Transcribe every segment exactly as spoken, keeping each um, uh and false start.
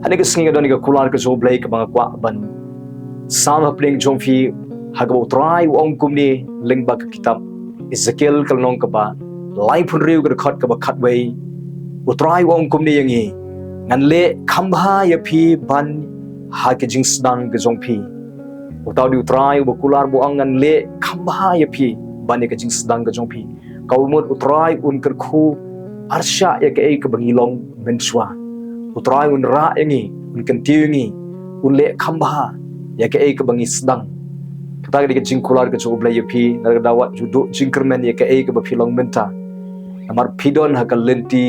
Hynne ka sngi nga don ïa ka kular ka jong U Blei kaba nga kwah ban sam hapdeng jong phi, ha kaba U Trai u ong kumne lyngba ka kitab Ezekiel ka lynnong kaba laiphew hynriew ka dkhot kaba khatwei. U Trai u ong kumne ïa ngi: Ngan leh kham bha ïa phi ban ha ka jingsdang ka jong phi. Uta u dei U Trai uba kular ba u ong ngan leh kham bha ïa phi ban ïa ka jingsdang ka jong phi. Kaba mut U Trai un kyrkhu arshah ïa kaei kaba ngi long mynshuwa. U Trai un rah ïa ngi, un kyntiew ïa ngi, un leh kham bha ïa kaei kaba ngi sdang. Kata ka dei ka jingkular ka jong U Blei ïa phi, lada ka daw wat ju duh jingkyrmen ïa kaei kaba phi long mynta. Namar phi don ha ka lynti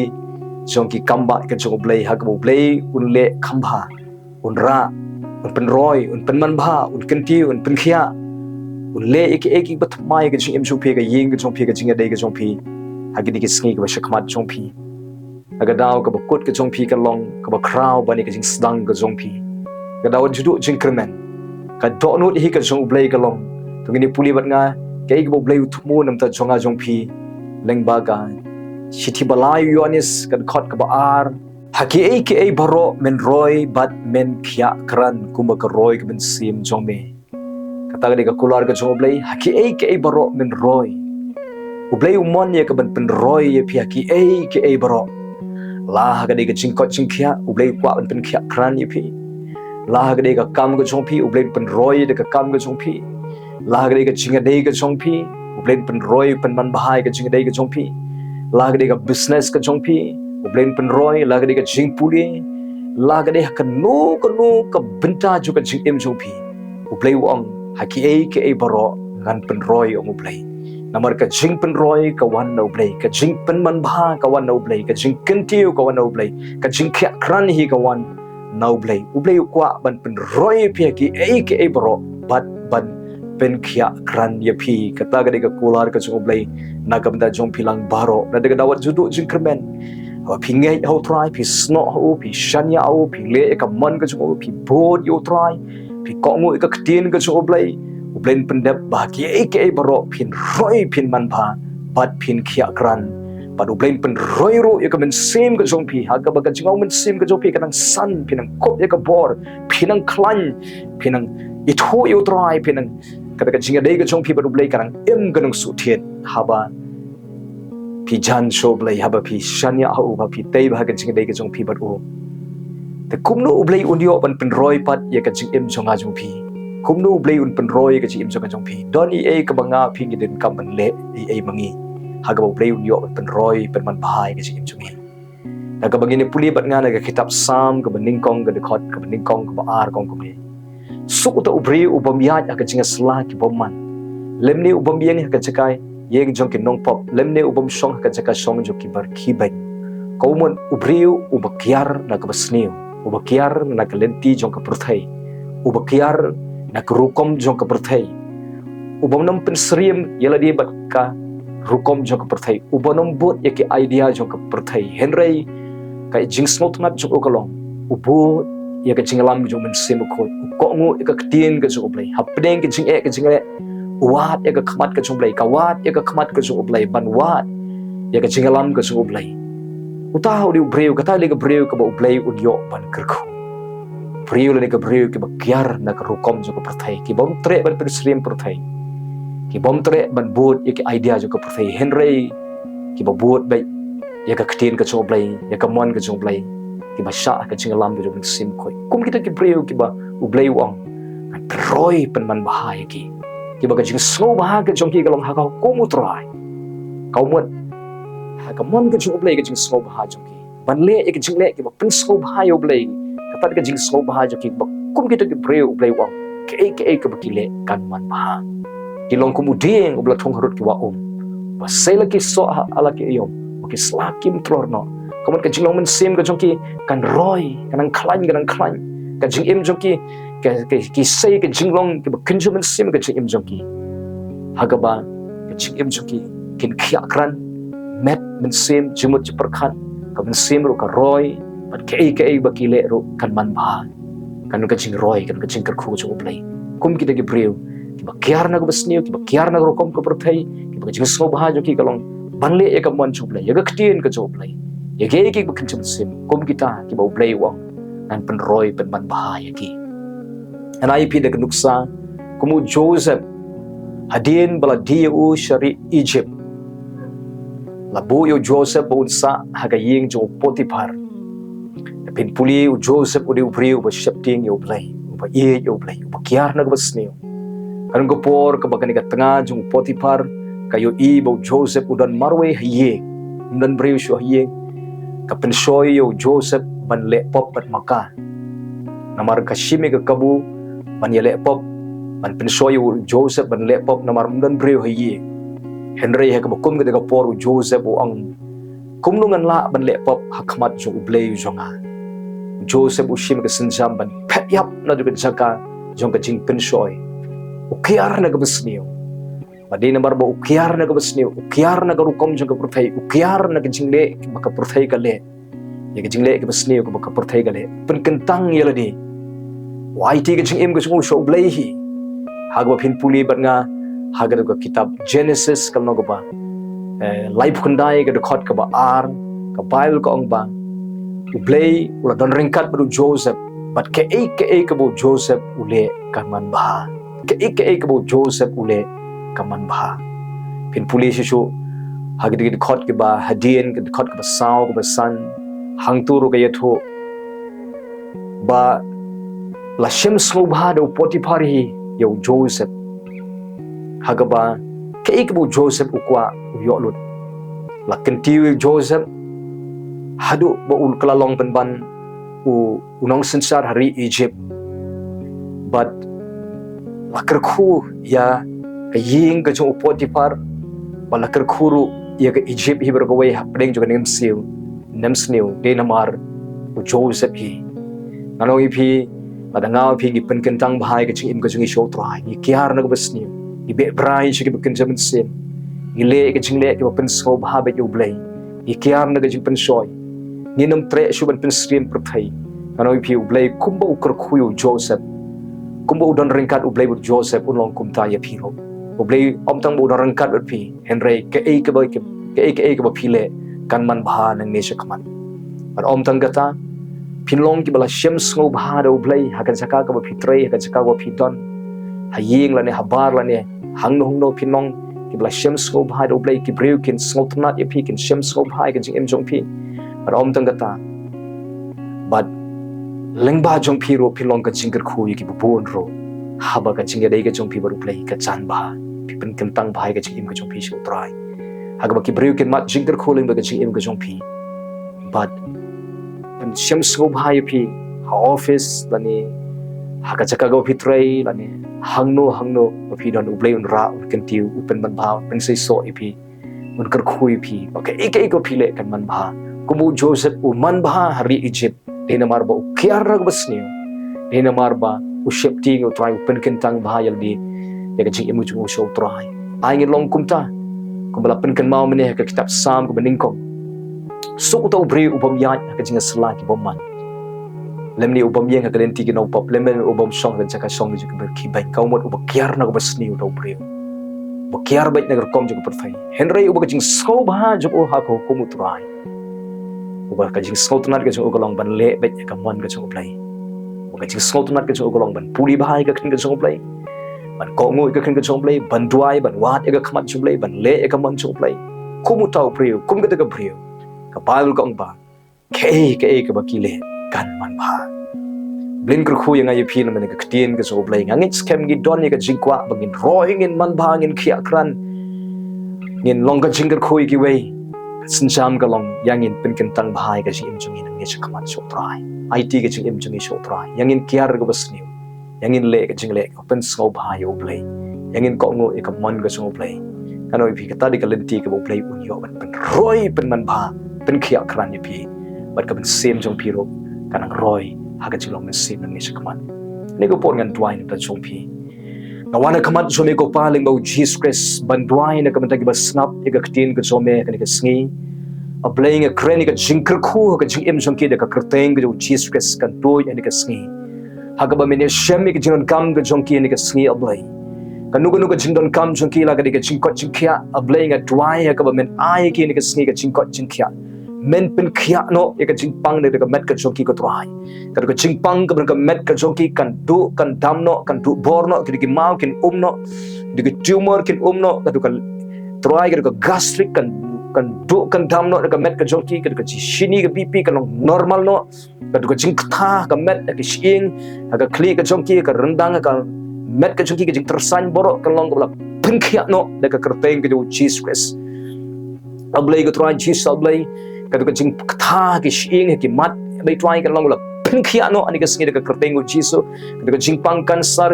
jong ki kambah ka jong U Blei, ha kaba U Blei un leh kham bha, un rah, un pynroi, un pynman bha, un kyntiew, un pynkhiah, un leh ïa kaei kaei ba thymmai ha ka jingim jong phi, ka ïing ka jong phi, ka jingïadei ka jong phi, ha kine ki sngi kiba sha khmat jong phi. Lada ka daw kaba kut ka jong phi ka long kaba khraw ban ïa ka jingsdang ka jong phi. Lada ka daw wat ju duh jingkyrmen. Ka dohnud hi ka jong U Blei ka long, to ngin ïa pule bad nga kaei kaba U Blei u thmu na ka bynta jong nga jong phi, lyngba ka shithi ba lai u Ïoannis ka dkhot kaba ar: Ha kiei kiei baroh men roi bad men khiah krat kumba ka roi ka mynsiem jong me. Kata ka dei ka kular ka jong U Blei, ha kiei kiei baroh men roi. U Blei u mon ïa ka ban pynroi ïa phi ha kiei kiei baroh. La ha ka dei ka jingkoit jingkhiah, U Blei u kwah ban pynkhiah krat ïa phi. La ha ka dei ka kam ka jong phi, U Blei un pynroi da ka kam ka jong phi. La ha ka dei ka jingïadei ka jong phi, U Blei un pynroi pynman bha ïa ka jingïadei ka jong phi. La ha ka dei ka business ka jong phi, U Blei un pynroi. La ha ka dei ka jingpule, la ha ka dei ha kano kano ka bynta jong ka jingim jong phi, U Blei u ong ha kiei kiei baroh ngan pynroi, ong U Blei. Namar ka jingpynroi ka wan na U Blei, ka jingpynman bha ka wan na U Blei, ka jingkyntiew ka wan na U Blei, ka jingkhiah krat hi ka wan na U Blei. U Blei u kwah ban pynroi ïa phi ha kiei kiei baroh bad ban pynkhiah krat ïa phi. Kata ka dei ka kular ka jong U Blei na ka bynta jong phi lang baroh. Lada ka daw wat ju duh jingkyrmen. Haba phi ngeit ha U Trai, phi snoh ha u, phi shaniah ha u, phi leh ïa ka mon ka jong u, phi bud ïa U Trai, phi kohnguh ïa ka ktien ka jong U Blei, U Blei un pyndep ba ha kiei kiei baroh phin roi, phin man bha bad phin khiah krat. Bad U Blei un pynroi ruh ïa ka mynsiem ka jong phi, ha kaba ka jinglong mynsiem ka jong phi ka nang san, phi nang kup ïa ka bor, phi nang khlaiñ, phi nang ithuh ïa U Trai, phi nang, kata ka jingïadei ka jong phi bad U Blei ka nang im, ka nang suk thied. Haba phi jan sha U Blei, haba phi shaniah ha u, ba phi tei bha ha ka jingïadei ka jong phi bad u. Te kumno U Blei un ïoh ban pynroi pat ïa ka jingim jong nga jong phi? Kumno U Blei un pynroi ïa ka jingim jong nga jong phi? Don ei ei kaba nga phi ngi donkam ban leh, ei ei ma ngi, ha kaba U Blei un ïoh ban pynroi, pynman bha ïa ka jingim jong ngi. Da kaba ngin ïa pule bad nga na ka kitab Salm kaba nyngkong ka dkhot kaba nyngkong kaba ar, ka ong kumne: Suk uta u briew u bym ïaid ha ka jingïasla ki bymman, lymne u bym ïeng ha ka jaka ïeng jong ki nongpop, lymne u bym shong ha ka jaka shong jong ki bar khie beiñ. Ka mut u briew uba kiar na kaba sniew, uba kiar na ka lynti jong ka pyrthei, uba kiar na ka rukom jong ka pyrthei, u bym nym pynsyriem ïa lade bad ka rukom jong ka pyrthei, u bym nym bud ïa ki idea jong ka pyrthei. Hynrei ka jingsngewtynnat jong u ka long, u bud ïa ka jingïalam jong U Mynsiem Bakhuid, u kohnguh ïa ka ktien ka jong U Blei. Hapdeng ka jingeh ka jingleh, u wad ïa ka khmat ka jong U Blei, ka wad ïa ka khmat ka jong U Blei ban wad ïa ka jingïalam ka jong U Blei. Uta u dei u briew, kata u dei ka briew kaba U Blei un ïoh ban kyrkhu. Briew lane ka briew kiba kiar na ka rukom jong ka pyrthei, ki bym treh ban pynsyriem pyrthei, ki bym treh ban bud ïa ki idea jong ka pyrthei, hynrei kiba bud beit ïa ka ktien ka jong U Blei, ïa ka mon ka jong U Blei, kiba shah ha ka jingïalam ka jong U Mynsiem Bakhuid. Kum kita ki briew kiba U Blei u ong, ngan pynroi, pynman bha ïa ki. Kiba ka jingsngewbha ka jong ki ka long ha ka hukum U Trai. Ka mut ha ka mon ka jong U Blei ka jingsngewbha jong ki ban leh ïa ka jingleh kiba pynsngewbha ïa U Blei. Kata ka jingsngewbha jong ki, ba kum kita ki briew U Blei u ong, kaei kaei kaba ki leh kan man bha. Ki long kum u dieng uba la thung harud ki wah um, ba sei la ki soh ha la ki aïom, ba ki sla kim tlor noh. Ka mut ka jinglong mynsiem ka jong ki kan roi, kan nang khlaiñ, kan nang khlaiñ. Ka jingim jong ki, ka, ka, ki sei ka jinglong kiba kynja mynsiem ka jingim jong ki, ha kaba ka jingim jong ki kin khiah krat, met mynsiem, jingmut jingpyrkhat, ka mynsiem ruh ka roi, bad kaei kaei ba ki leh ruh kan man bha. Kan ka jingroi, kan ka jingkyrkhu jong U Blei. Kum kita ki briew kiba kiar na kaba sniew, kiba kiar na ka rukom ka pyrthei, kiba ka jingsngewbha jong ki ka long ban leh ïa ka mon jong U Blei, ïa ka ktien ka jong U Blei, ïa kaei kaei ba kynja mynsiem, kum kita kiba U Blei u ong, ngan pynroi pynman bha ïa ki. Ngan ai ïa phi da ka nuksa kum u Joseph, hadien ba la die ïa u sha ri Egypt, la buh ïa u Joseph ba un sah ha ka ïing jong u Potiphar. Phin pule, u Joseph u dei u briew uba sheptieng ïa u Blei, uba ïeit ïa u Blei, uba kiar na kaba sniew. Ka don ka por kaba kane ka tnga jong u Potiphar ka ïohi ba u Joseph u don marwei ha ïing, um don briew shuh ha ïing. Ka pynshoi ïa u Joseph ban leh pop bad ma ka. Namar ka shim ïa ka kabu ban ïaleh pop, ban pynshoi ïa u Joseph ban leh pop namar um don briew ha ïing. Hynrei ha kaba kum kata ka por u Joseph u ong, kumno ngan lah ban leh pop ha khmat jong u Blei u jong nga? U Joseph u shim ka sienjam ban phet ïap na jong ka jaka jong ka jingpynshoi. U kiar na kaba sniew. Ba dei namar ba u kiar na kaba sniew, u kiar na ka rukom jong ka pyrthei, u kiar na ka jingleh ba ka pyrthei ka leh, ïa ka jingleh kaba sniew kaba ka pyrthei ka leh, pynkyntang ïa lade. U aiti ka jingim ka jong u sha u Blei hi. Ha kaba phin pule bad nga ha ka kitab Genesis ka lynnong kaba, eh, laiphew khyndai ka dkhot kaba ar, ka Baibl ka ong ba u Blei u la don ryngkat bad u Joseph, bad kaei kaei kaba u Joseph u leh kan man bha. Kaei kaei kaba u Joseph u leh kan man bha. Phin pule shuh shuh ha ka dkhot kaba hadien, ka dkhot kaba saw, kaba san, hangto ruh ka ïathuh ba la shem sngewbha da u Potiphar hi ïa u Joseph. Ha kaba kaei kaba u Joseph u kwah u ïoh lut. La kyntiew ïa u Joseph haduh ba u kylla long pynban u, u nongsynshar ha ri Egypt. Bad la kyrkhu ïa ka ïing ka jong u Potiphar, bad la kyrkhu ruh ïa ka Egypt hi baroh kawei hapdeng jong ka nemsniew, nemsniew, dei namar u Joseph hi. Ngan ong ïa phi, lada nga bad phi ngi pynkyntang bha ïa ka jingim ka jong ngi sha u Trai, ngi kiar na kaba sniew, ngi beh bha sha kiba kynja mynsiem, ngi leh ka jingleh kaba pynsngewbha bad ïa u Blei, ngi kiar na ka jingpynshoi, ngin ym treh shuh ban pynsyriem pyrthei. Ngan ong ïa phi, u Blei kumba u kyrkhu ïa u Joseph, kumba u don ryngkat u Blei bad u Joseph, un long kumta ïa phi ruh. U Blei ym tang ba u don ryngkat bad phi, hynrei kaei kaba, kaei kaei kaba phi leh kan man bha nangne shakhmat. Bad ym tang kata, phin long kiba la shem sngewbha da u Blei ha ka jaka kaba phi trei, ha ka jaka kaba phi don, ha ïing lane ha bar lane hangno hangno, phin long kiba la shem sngewbha da u Blei. Ki briew kin sngewtynnat ïa phi, kin shem sngewbha ïa ka jingim jong phi. Bad ym tang kata, bad lyngba jong phi ruh phin long ka jingkyrkhu ïa kiba bun ruh. Haba ka jingïadei ka jong phi bad u Blei ka jan bha, phi pynkyntang bha ïa ka jingim ka jong phi sha u Trai, ha kaba ki briew kin mad jingkyrkhu lyngba ka jingim ka jong phi. Bad pynshem sngewbha ïa phi ha office lane ha ka jaka kaba phi trei lane hangno hangno ba phi don, u Blei un rah, un kyntiew, u pynman bha, u pynseisoh ïa phi, un kyrkhu ïa phi. Ba kaei kaei kaba phi leh kan man bha. Kumba u Joseph u man bha ha ri Egypt, dei namar ba u kiar na kaba sniew, dei namar ba u sheptieng ïa u Trai, u pynkyntang bha ïa lade ïa ka jingim jong u sha u Trai. Ai ngin long kumta, kumba la pynkynmaw mynne ha ka kitab Salm kaba nyngkong: Suk uta u briew u bym ïaid ha ka jingïasyllok ki bymman, lymne u bym ïeng ha ka lynti ki nongpop, lymne u bym shong ha ka jaka shong jong ki beiñ. Ka mut uba kiar na kaba sniew uta u briew, uba kiar beit na ka rukom jong ka pyrthei, hynrei uba ka jingsngewbha jong u ha ka hukum u Trai. Uba ka jingsngewtynnat ka jong u ka long ban leh beit ïa ka mon ka jong u Blei. Uba ka jingsngewtynnat ka jong u ka long ban pule bha ïa ka ktien ka jong u Blei, ban kohnguh ïa ka ktien ka jong u Blei, ban duwai, ban wad ïa ka khmat jong u Blei, ban leh ïa ka mon jong u Blei. Kum uta u briew, kum kata ka briew, ka Baibl ka ong ba kaei kaei kaba ki leh kan man bha. Blei un kyrkhu ïa nga ïa phi namar ka ktien ka jong u Blei. Nga ngeit skhem ngi don ïa ka jingkwah ba ngin roi, ngin man bha, ngin khiah krat, ngin long ka jingkyrkhu ïa kiwei. Ka sienjam ka long ïa ngin pynkyntang bha ïa ka jingim jong ngi nangne shakhmat sha u Trai. Aiti ka jingim jong ngi sha u Trai, ïa ngin kiar kaba sniew, ïa ngin leh ka jingleh kaba pynsngewbha ïa u Blei, ïa ngin kohnguh ïa ka mon ka jong u Blei. Ngan ong ïa phi, kata dei ka lynti kaba u Blei un ïoh ban pynroi, pynman bha, pynkhiah krat ïa phi. Bad ka mynsiem jong phi ruh ka nang roi ha ka jinglong mynsiem nangne shakhmat. Kane ka por ngan duwai na ka bynta jong phi. Nga wan ha khmat jong me ko Pa lyngba u Jisu Khrist ban duwai na ka bynta kiba sngap ïa ka ktien ka jong me ha kane ka sngi. A Blei, nga kren ïa ka jingkyrkhu ha ka jingim jong ki da ka kyrteng ka jong u Jisu Khrist, kan tuid ha kane ka sngi. Ha kaba men ïashem ïa ka jingdonkam ka jong ki ha kane ka sngi, A Blei. Kano kano ka jingdonkam jong ki, la ka dei ka jingkoit jingkhiah, A Blei, nga duwai ha kaba men ai ïa ki ha kane ka sngi ka jingkoit jingkhiah. men pynkhiah noh ïa ka jingpang na ka met ka jong ki, ko Trai. Ka dei ka jingpang kaba na ka met ka jong ki kan duh kan dam noh, kan duh bor noh, ki dei ki maw kin um noh, ki dei ki tumor kin um noh, ka dei ka, Trai, ka dei ka gastric kan, kan duh kan dam noh na ka met ka jong ki, ka dei ka jingshini, ka B P kan long normal noh, ka dei ka jingktah ka met, ka shyieng, ka khlieh ka jong ki, ka ryndang, ka met ka jong ki, ka jingtyrsain baroh kan long kaba la pynkhiah noh da ka kyrteng ka jong u Jisu Khrist. A Blei, ko Trai Jisu, a Blei, ka dei ka jingktah ki shyieng, ki mat, a Blei Trai, kan long kaba la pynkhiah noh ha kane ka sngi da ka kyrteng u Jisu. Ka dei ka jingpang cancer,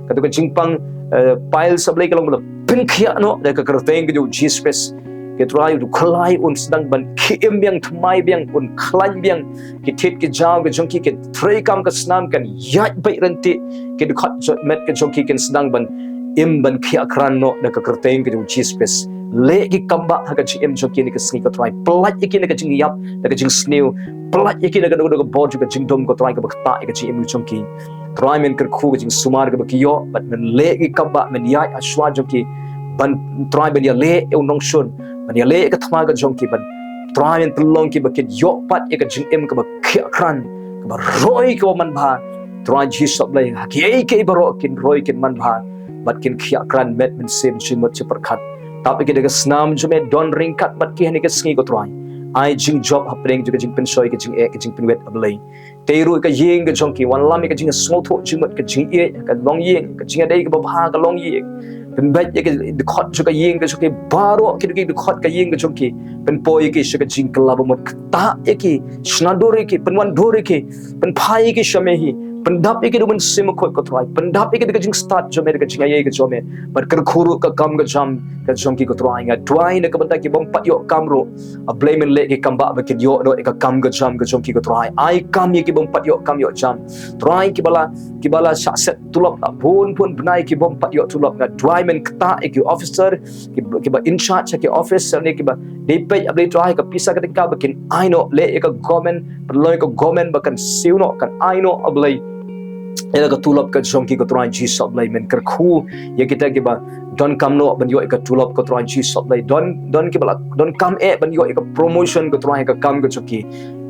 ka dei ka jingpang, eh, piles, a Blei, kan long kaba la pynkhiah noh da ka kyrteng ka jong u Jisu Khrist. Ko Trai, u dei u khlaiñ, un sdang ban khie im biang, thymmai biang, un khlaiñ biang ki thied ki jaw ka jong ki, ki treikam ka snam kan ïaid beit ryntih, ki dkhot jong, met ka jong ki kin sdang ban im ban khiah krat noh da ka kyrteng ka jong u Jisu Khrist. Leh ki kambah ha ka jingim jong ki ha kane ka sngi, ko Trai. Pyllait ïa ki na ka jingïap, na ka jingsniew. Pyllait ïa ki na ka, na ka bor jong ka jingdum, ko Trai, kaba ktah ïa ka jingim jong ki. Trai, men kyrkhu ka jingsumar kaba ki ïoh, bad men leh ki kambah, men ïaid ha shuwa jong ki. Ban, Trai, ban ïaleh ïa u nongshun, ban ïaleh ïa ka thma ka jong ki, ban, Trai, men pynlong ki ba kin ïoh pat ïa ka jingim kaba khiah krat, kaba roi, kaba manbha. Trai Jisu, a Blei, ha kiei kiei baroh kin roi, kin manbha, bad kin khiah krat, met mynsiem, jingmut jingpyrkhat. Tap ïa ki da ka snam jong me, don ryngkat bad ki ha kane ka sngi, ko Trai. Ai jingjop hapdeng jong ka jingpynshoi, ka jingeh, ka jingpynwit, a Blei. Tei ruh ïa ka ïing ka jong ki, wanlam ïa ka jingsngewthuh jingmut, ka jingïeit, ka longïing, ka jingïadei kaba bha ha ka longïing. Pynbeit ïa ki dkhot jong ka ïing ka jong ki baroh, ki dkhot ka ïing ka jong ki. Pynpoi ïa ki sha ka jingkylla bamut, ktah ïa ki, shna dur ïa ki, pynwan dur ïa ki, pynphai ïa ki sha me hi, pyndap ïa ki da u Mynsiem Bakhuid, ko Trai, pyndap ïa ki da ka jingstad jong me, da ka jingaiei ka jong me. Bad kyrkhu ruh ka kam ka jam ka jong ki, ko Trai. Nga duwai na ka bynta ki bym pat ïoh kam ruh, a Blei, men leh ki kambah ba kin ïoh noh ïa ka kam ka jam ka jong ki, ko Trai. Ai kam ïa ki bym pat ïoh kam ïoh jam. Trai, kiba la, kiba la shah set tulop la bun bun bnai, ki bym pat ïoh tulop, nga duwai men ktah ïa ki officer, ki, kiba in charge ha ki office, ne kiba dei peit, a Blei Trai, ka pisa ka tyngka ba kin ai noh, leh ïa ka government, pynlong ïa ka government ba kan siew noh, kan ai noh, a Blei, ïa ka tulop ka jong ki, ko Trai Jisu, a Blei. Men kyrkhu ïa kita kiba donkam noh ban ïoh ïa ka tulop, ko Trai Jisu, a Blei. Don, don kiba la donkam eh ban ïoh ïa ka promotion, ko Trai, ïa ka kam ka jong ki.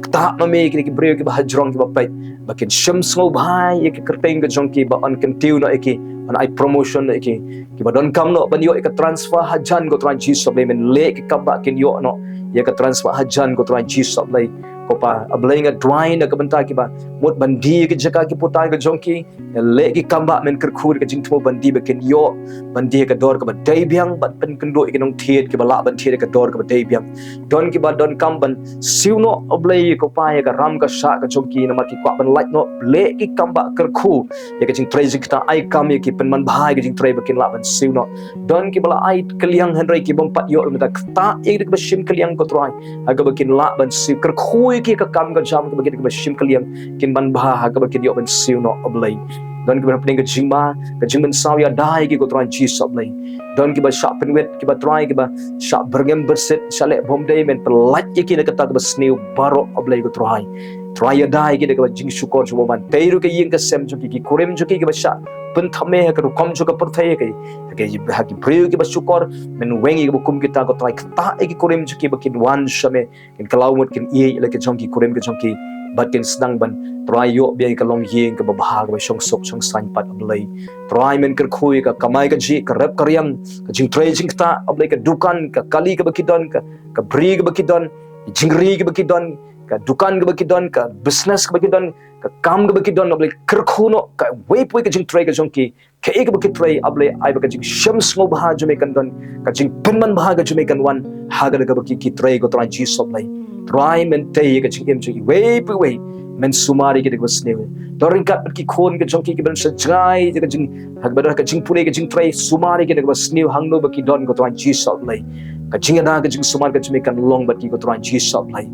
Ktah ma me ïa ki, ki briew kiba hajrong, kiba peit, ba kin shim sngewbha ïa ka kyrteng ka jong ki, ba yn kyntiew noh ïa ki, yn ai promotion noh ïa ki. Kiba donkam noh ban ïoh ïa ka transfer hajan, ko Trai Jisu, a Blei, men leh ki kambah kin ïoh noh ïa ka transfer hajan, ko Trai Jisu, a Blei. Ko Pa, a Blei, nga duwai na ka bynta kiba mut ban die ïa ki jaka ki putai ka jong ki, leh ki kambah, men kyrkhu da ka jingthmu ban die ba kin ïoh ban die ha ka dor kaba dei biang, bad pynkynduh ïa ki nongthied kiba lah ban thied ha ka dor kaba dei biang. Don kiba donkam ban siew noh, a Blei, ko Pa, ïa ka ram ka shah ka jong ki, namar ki kwah ban lait noh. Leh ki kambah, kyrkhu ïa ka jingtrei jingktah, ai kam ïa ki, pynmanbha ïa ka jingtrei ba kin lah ban siew noh. Don kiba la ai kylliang hynrei ki bym pat ïoh, mynta ktah ïa ki da kaba shim kylliang, ko Trai, ha kaba kin lah ban siew. Kyrkhu ïa ki ha ka kam ka jam, kaba kin, kaba shim kylliang, kin manbha ha kaba kin ïoh ban siew noh, a Blei. Don kiba hapdeng ka jingma, ka jingmynsaw, ïada ïa ki, ko Trai Jisu, a Blei. Don kiba shah pynwit, kiba, Trai, kiba shah byrngem byrsit, shah leh bymdei, men pyllait ïa ki na kata kaba sniew baroh, a Blei, ko Trai. Trai, ïada ïa ki da kaba jingshukor jong u bymman. Tei ruh ka ïing ka sem jong ki, ki kurim jong ki kiba shah pynthame ha ka rukom jong ka pyrthei, ha ki, ha ki, ha ki briew kiba shukor, men weng ïa kiba kum kita, ko Trai. Ktah ïa ki kurim jong ki ba kin wan sha me, kin kylla mut, kin ïeit ïa la ka jong ki, kurim ka jong ki, bad kin sdang ban, Trai, ïoh biang ïa ka longïing kaba bha, kaba shong suk shong saiñ pat, a Blei. Trai, men kyrkhu ïa ka kamai kajih, ka rep ka riang, ka jingtrei jingktah, a Blei, ka dukan, ka kali kaba ki don, ka, ka bri kaba ki don, ka jingri kaba ki don, ka dukan kaba ki don, ka business kaba ki don, ka kam kaba ki don, a Blei, kyrkhu noh kawei pa kawei ka jingtrei ka jong ki, kaei kaba ki trei, a Blei, ai ba ka jingshim sngewbha jong me kan don, ka jingpynmanbha ka jong me kan wan ha kata kaba ki, ki trei, ko Trai Jisu, a Blei. Trai, men tei ïa ka jingim jong kiwei pa kiwei, men sumar ïa ki da kaba sniew. Don ryngkat bad ki khun ka jong ki kiba don sha jngai, ïa ka jing, ha kaba don ka jingpule ka jingtrei, sumar ïa ki da kaba sniew hangno ba ki don, ko Trai Jisu, a Blei. Ka jingïada, ka jingsumar ka jong me kan long bad ki, ko Trai Jisu, a Blei.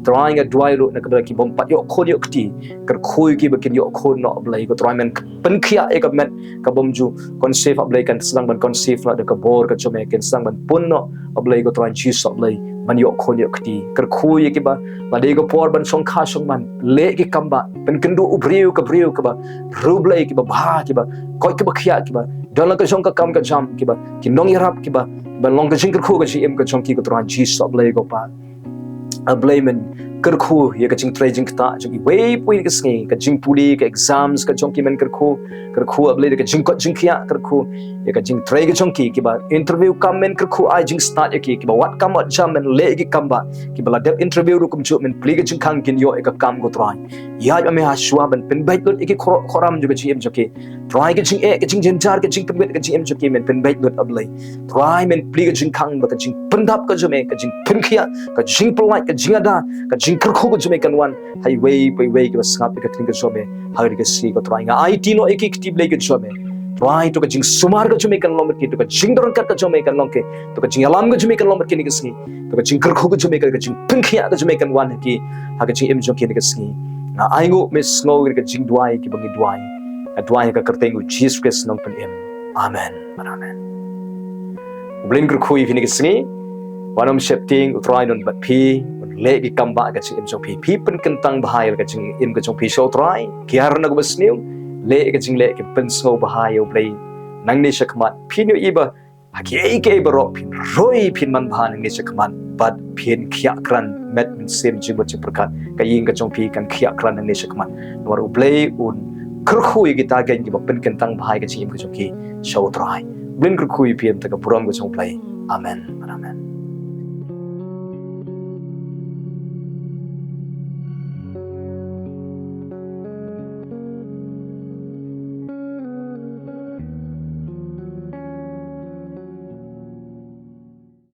Trai, nga duwai ruh na kaba ki bym pat ïoh khun ïoh kti, kyrkhu ïa ki ba kin ïoh khun noh, a Blei, ko Trai. Men pynkhiah ïa ka met ka bym ju conceive, a Blei, kan sdang ban conceive noh da ka bor ka jong me, kan sdang ban pun noh, a Blei, ko Trai Jisu, a Blei, ban ïoh khun ïoh kti. Kyrkhu ïa kiba la dei ka por ban shongkha shongman, leh ki kambah, pynkynduh u briew ka briew kaba riewblei, kiba bha, kiba koit, kiba khiah, kiba don la ka jong ka kam ka jam, kiba ki nongïarap, kiba ban long ka jingkyrkhu ka jingim ka jong ki, ko Trai Jisu, a Blei, ko Pa. A Blei, men kyrkhu ïa ka jingtrei jingktah jong iwei pa iwei ka sngi, ka jingpule, ka exams ka jong ki men kyrkhu, kyrkhu A Blei da ka jingkoit jingkhiah, kyrkhu ïa ka jingtrei ka jong ki, kiba interview kam men kyrkhu ai jingstad ïa ki, kiba wad kam wad jam men leh ïa ki kam ba, kiba la dep interview ruh kumjuh men plie ka jingkhang kin ïoh ïa ka kam ko Trai. Ïaid ma me ha shuwa ban pynbeit lut ïa ki khor-, khoram jong ka jingim jong ki. Trai ka jingeh, ka jingjynjar, ka jingpynbeit ka jingim jong ki men pynbeit lut A Blei. Trai men plie ka jingkhang ba ka jingpyndap ka jong me, ka jingpynkhiah, ka jingpyllait, ka jingada, ka jingkyrkhu ka jong me kan wan ha iwei pa iwei kiba sngap ïa ka ktien ka jong me ha kane ka sngi ko Trai. Nga aiti noh ïa ki kti Blei ka jong me. Trai to ka jingsumar ka jong me kan long bad ki, to ka jingdon ryngkat ka jong me kan long ki, to ka jingïalam ka jong me kan long bad ki ha kane ka sngi. To ka jingkyrkhu ka jong me, ka jingpynkhiah ka jong me kan wan ha ki ha ka jingim jong ki ha kane ka sngi. Nga ainguh me sngew ïa ka jingduwai kiba ngi duwai. Nga duwai ha ka kyrteng U Jisu Khrist Nongpynim. Amen. Amen. U Blei un kyrkhu ïa phi ha kane ka sngi. Wan ym sheptieng, U Trai un bad phi, un leh ki kam ba ha ka jingim jong phi. Phi pynkyntang bha ïa ka jingim ka jong phi sha U Trai. Kiar na kaba sniew, leh ka jingleh ki pynsngew bha ïa U Blei. Nangne shakhmat phin ïohi ba ha kiei kiei baroh phin roi, phin man bha nangne shakhmat bad phin khiah krat, met mynsiem jingmut jingpyrkhat, ka ïing ka jong phi kan khiah krat nangne shakhmat. Namar U Blei un kyrkhu ïa kita kiba pynkyntang bha ïa ka jingim ka jong ki sha U Trai. U Blei un kyrkhu ïa phi, ïa ka burom ka jong U Blei. Amen. Amen.